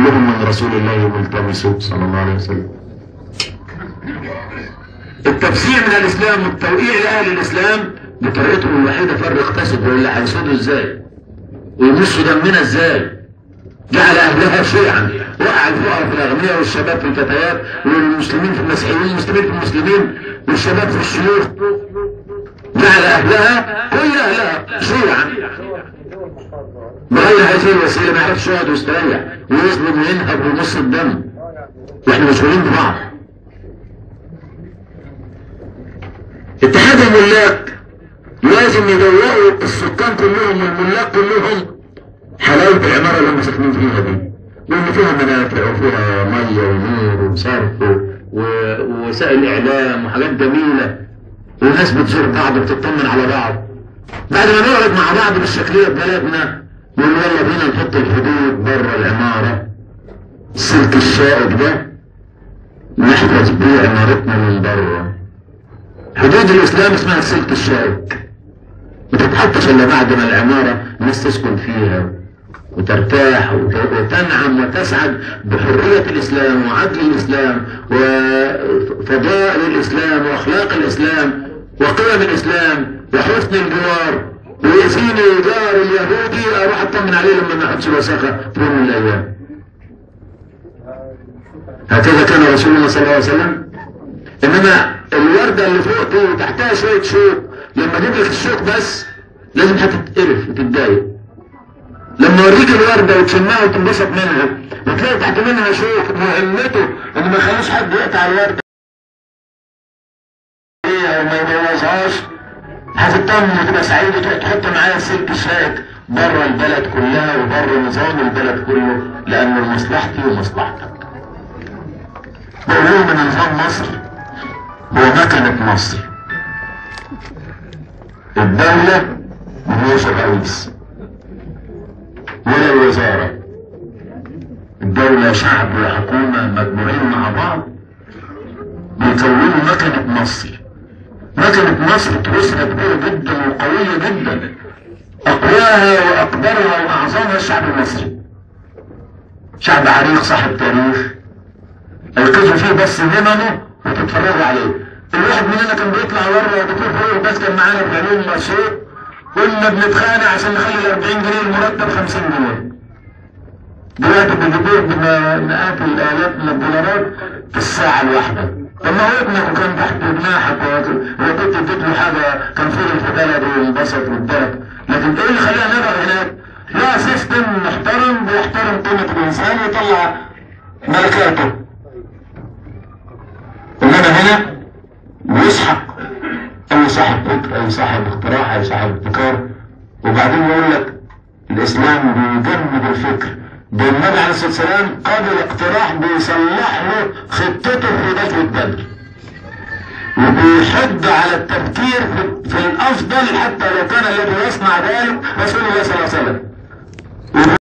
كلهم من رسول الله ملتمس صلى الله عليه وسلم. التفسير من الاسلام والتوقيع لاهل الاسلام بطريقتهم الوحيدة فرق تسد، ولا هيسودوا ازاي؟ ويمصوا دمنا ازاي؟ جعل اهلها شيعا، وقع الفقراء في الاغنياء والشباب في الفتيات والمسلمين في المسيحيين والمسلمين في المسلمين والشباب في الشيوخ. جعل اهلها كل اهلها شيعا بغير هذه الوسيلة، ما يعرفش يقعد ويستريح ويظلم وينهب ويمص الدم، واحنا مشغولين ببعض. اتحاد الملاك لازم يدوقوا السكان كلهم والملاك كلهم حلاوة العمارة اللي هم ساكنين فيها دي، وإن فيها منافع وفيها مية ونور وصرف ووسائل إعلام وحاجات جميلة، والناس بتزور بعض وبتطمن على بعض. بعد ما نقعد مع بعض بالشكلية في بلدنا نقول يلا بينا نحط الحدود بره العمارة، السلك الشائك ده نحفظ بيه عمارتنا من بره. حدود الإسلام اسمها السلك الشائك، ما تتحطش إلا بعد ما العمارة الناس تسكن فيها وترتاح وتنعم وتسعد بحرية الإسلام وعدل الإسلام وفضائل الإسلام وأخلاق الإسلام وقيم الإسلام وحسن الجوار. ويأذيني جار اليهودي أروح أطمن عليه لما ما أحطش الوساخة في يوم من الأيام. هكذا كان رسول الله صلى الله عليه وسلم. إنما الوردة اللي فوق دي وتحتها شوية شوك، لما اجيب لك الشوك بس لازم هتتقرف وتتضايق. لما اوريك الورده وتشمها وتنبسط منها وتلاقي تحت منها شوك، مهمته ان ما يخليش حد يقطع الورده او ما يبوظهاش، هتطمن وتبقى سعيد وتروح تحط معايا السلك الشائك بره البلد كلها وبره نظام البلد كله، لانه مصلحتي ومصلحتك. بقول لهم ان نظام مصر هو مكنه مصر. الدولة ما هوش الرئيس ولا الوزارة، الدولة شعب وحكومة مجموعين مع بعض بيكونوا مكنة مصر. مكنة مصر تروسها كبيرة جدا وقوية جدا، أقواها وأكبرها وأعظمها الشعب المصري. شعب عريق صاحب تاريخ، أيقظوا فيه بس هممه وتتفرجوا عليه. الواحد مننا كان بيطلع بره، دكتور فاروق بس كان معانا في علوم مسوق، كنا بنتخانق عشان نخلي ال 40 جنيه المرتب 50 جنيه. دلوقتي بيجيبوه بمئات الالاف من الدولارات في الساعة الواحدة. طب ما هو ابنك وكان تحت جناحك وكنت اديت له حاجة كان فضل في بلده وانبسط واتبارك، لكن ايه اللي خلانا نبقى هناك؟ لا، system محترم بيحترم قيمة الانسان ويطلع ملكاته. انما هنا بيسحق اي صاحب فكر، اي صاحب اقتراح، اي صاحب ابتكار. وبعدين يقول لك الاسلام بيجنب الفكر. ده النبي عليه الصلاة والسلام قابل اقتراح بيصلح له خطته في غزوة بدر، وبيحض على التفكير في الافضل حتى لو كان الذي يصنع ذلك رسول الله صلى الله عليه وسلم.